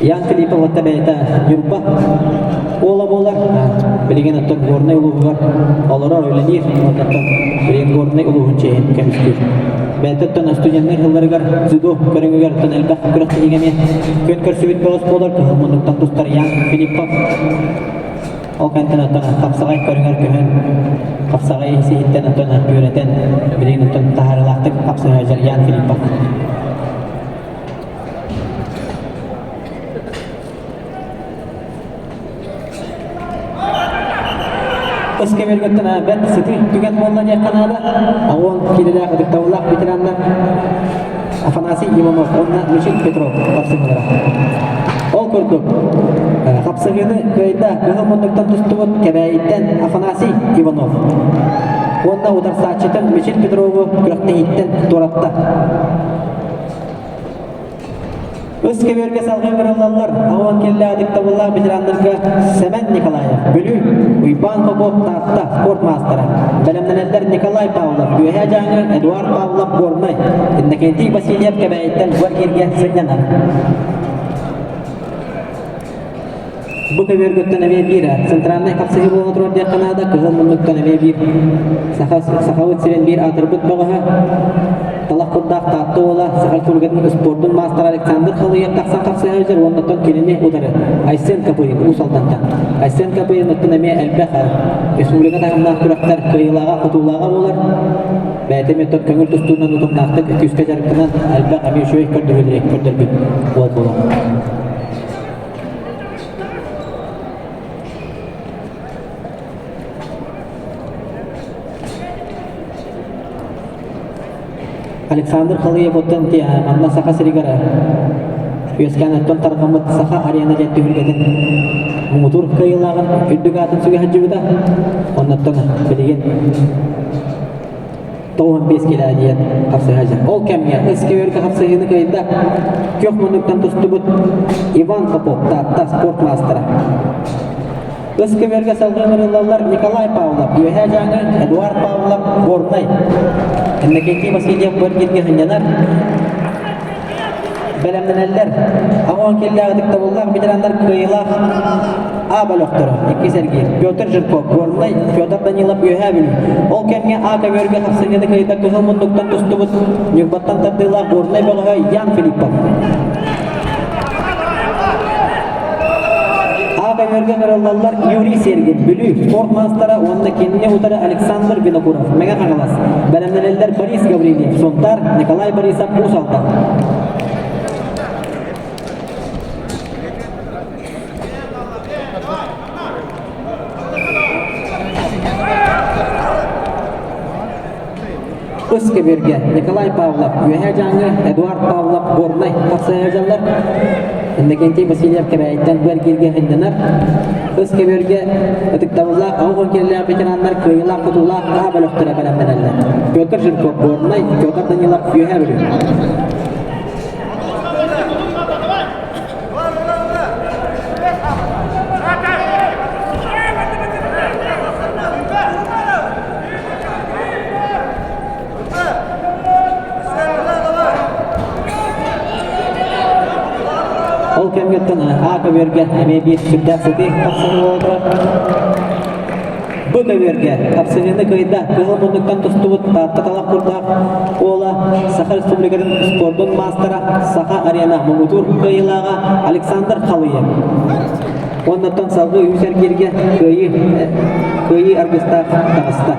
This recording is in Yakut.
Ян Филиппов отта бэйэтэ Ньурба уола буолар. Билигин оттон Горнай улууһугар олорор, үлэлиир. Оттон билигин Горнай улууһун чиэһин көмүскүүр. Бэйэтэ оттон студеннар сылларыгар дзюдо көрүҥүгэр оттон элбэх күрэхтэһиигэ эмиэ күөн көрсүбүт бөҕөс буолар. Кыһыл муннуктан тустар Ян Филиппов. Ол кэнтэн оттон хапсаҕай көрүҥэр көһөн, хапсаҕай сиһиттэн оттон үөрэтэн, билигин оттон таһаарыылаахтык хапсыһа Ян Филиппов. Өскөмөргөттөн бэрт сытыы түгэн буолла диэххэ наада. Аҕуон киилэлээх ытыктабыллаах ветераннар Афанасий Иванов уонна Мичил Петров хапсыһыылара. Ол курдук, хапсыһыыны кыайда кыһыл муннуктан тустубут Кэбээйиттэн Афанасий Иванов уонна утарсааччытын Мичил Петрову күрэхтэһииттэн туоратта. Ыс көбүөргэ салгыы бырыллаллар. Аҕуон кэллээх ытыктабыллаах ветераннарга Сэмэн Николаев, Бүлүү, Уйбаан Попов, Таатта, спорт маастара. Бэлэмнэнэллэр Николай Павлов, Үөһээ Дьааҥы, Эдуард Павлов, Горнай, Иннокентий Васильев Кэбээйиттэн Гвардиергэ сынньанар. Бу көбүөргүттэн эмиэ биир центральнай хапсыһыы буола турар диэххэ наада, кыһыл муннуктан эмиэ биир саха, сахабыт сирин биир аатырбыт бөҕөһө талах курдаах Таатта уола Саха Республикатын спордун маастара Александр Халыев тахсан хапсыһа сылдьар уонна оттон кинини утары Айсен Копырин Уус Алдантан. Айсен Копырин оттон эмиэ элбэх республика таһымнаах күрэхтэр кыайыылааҕа, хотуулааҕа буолар. Бэйэтэ эмиэ оттон көҥүл тустуунан утумнаахтык күүскэ дьарыктанан элбэх эмиэ үчүгэй көрдөрүүлэри көрдөрбүт уол буолар. Александр Халыев оттон манна Саха сиригэр үөскээн оттон тарҕаммыт Саха арена диэн түһүлгэтин муҥутуур кыайыылааҕын үрдүк аатын сүгэ сылдьыбыта. Оннуттан билигин 95 килэ диэн хапсыһа дьэ. Ол кэмҥэ СКВР хапсыһыыны кыайда күөх муннуктан тустубут Иван Попов Таатта спорт маастара. СКВР салгыы ыҥырыллаллар Николай Павлов, Үөһээ Дьааҥы, Эдуард Павлов, Горнай. Иннокентий Васильев быргиргэ сынньанар. Бэлэмнэнэллэр. Аҕа киллээх ытыктабыллаах ветераннар кыайыылаах А бөлөхтөрө иккис эргиир Петр Жирков, Горнай, Федор Данилов Үөһээ Бүлүү. Ол кэмҥэ А көбүөргэ хапсыһыыны кыайда кыһыл муннуктан тустубут Ньурбаттан тардыылаах Горнай бөҕөһө Ян Филиппов. А көбүөргэ ыҥырыллаллар Юрий Сергин, Бүлүү, спорт маастара уонна кинини утары Александр Винокуров, Мэҥэ Хаҥалас. Бэлэмнэнэллэр Борис Гаврильев, Сунтаар, Николай Борисов, Уус Алдан. Ыс көбүөргэ Николай Павлов, Үөһээ Дьааҥы, Эдуард Павлов, Горнай хапсыһа Иннокентий Васильев Кэбээйиттэн бу эргииргэ сынньанар. Ыс көбүөргэ ытыктабыллаах аҕыс киһилээх ветераннар кыайыылаах-хотуулаах А бөлөхтөрө бэлэмнэнэллэр. Петр Жирков, Горнай, Петр Данилов, Үөһээ Бүлүү. Ол кэмҥэттэн А көбүөргэ эмиэ биир сүрдээх сытыы тахсан буола Б көбүөргэ хапсыһыыны кыайда кыһыл муннуктан тустубут Таатта талах курдаах уола Саха Республикатын спордун маастара Саха арена муҥутуур кыайыылааҕа Александр Халыев. Уоннаттан салгыы үс эргииргэ кыайыы, кыайыы аргыстаах таҕыста.